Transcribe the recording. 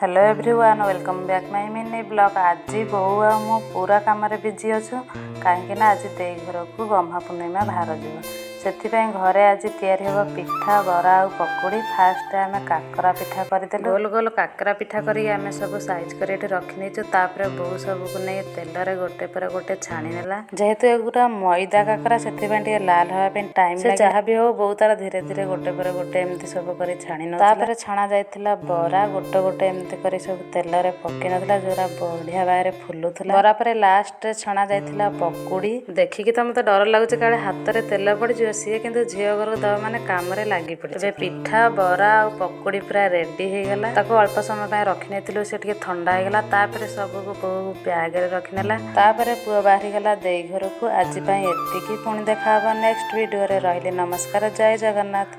Hello everyone, welcome back my mini vlog. ଆଜି ବୋଉ ଆଉ ମୁଁ ପୁରା କାମରେ ବିଜି ଅଛୁ, କାହିଁକି ନା ଆଜି ଦେଇ ଘରକୁ ଗହ୍ମା ପୂର୍ଣ୍ଣିମା ଭାର ଯିବ। ସେଥିପାଇଁ ଘରେ ଆଜି ତିଆରି ହେବ ପିଠା, ବରା ଆଉ ପକୁଡ଼ି। ଫାଷ୍ଟ ଆମେ କାକରା ପିଠା କରିଦେଲୁ। ଗୋଲ ଗୋଲ କାକରା ପିଠା କରିକି ଆମେ ସବୁ ସାଇଜ୍ କରି ଏଠି ରଖିନେଇଛୁ। ତାପରେ ବୋଉ ସବୁକୁ ନେଇ ତେଲରେ ଗୋଟେ ପରେ ଗୋଟେ ଛାଣି ନେଲା। ଯେହେତୁ ଏଗୁଡ଼ା ମଇଦା କାକରା, ସେଥିପାଇଁ ଟିକେ ଲାଲ ହେବା ପାଇଁ ଟାଇମ୍। ସେ ଯାହା ବି ହଉ, ବୋଉ ତାର ଧୀରେ ଧୀରେ ଗୋଟେ ପରେ ଗୋଟେ ଏମିତି ସବୁ କରି ଛାଣି ନେଉଥିଲା। ତାପରେ ଛଣା ଯାଇଥିଲା ବରା। ଗୋଟେ ଗୋଟେ ଏମିତି କରି ସବୁ ତେଲରେ ପକେଇ ନଥିଲା, ଯୋଉଟା ବଢିଆ ଭାବରେ ଫୁଲୁଥିଲା। ବରା ପରେ ଲାଷ୍ଟରେ ଛଣା ଯାଇଥିଲା ପକୁଡ଼ି। ଦେଖିକି ତ ମତେ ଡର ଲାଗୁଛି, କାଳେ ହାତରେ ତେଲ ପଡ଼ିଯିବ। ସିଏ କିନ୍ତୁ ଝିଅ ଘରକୁ ଦେବା ମାନେ କାମରେ ଲାଗି ପଡ଼ିଛି। ଏବେ ପିଠା, ବରା ଆଉ ପକୁଡ଼ି ପୁରା ରେଡି ହେଇଗଲା। ତାକୁ ଅଳ୍ପ ସମୟ ପାଇଁ ରଖିନେଇଥିଲୁ, ସେ ଟିକେ ଥଣ୍ଡା ହେଇଗଲା। ତାପରେ ସବୁକୁ ବୋଉ ବ୍ୟାଗରେ ରଖିନେଲା। ତାପରେ ପୁଅ ବାହାରିଗଲା ଦେଇ ଘରକୁ। ଆଜି ପାଇଁ ଏତିକି, ପୁଣି ଦେଖା ହବ ନେକ୍ସଟ ଭିଡ଼ିଓରେ। ରହିଲି, ନମସ୍କାର, ଜୟ ଜଗନ୍ନାଥ।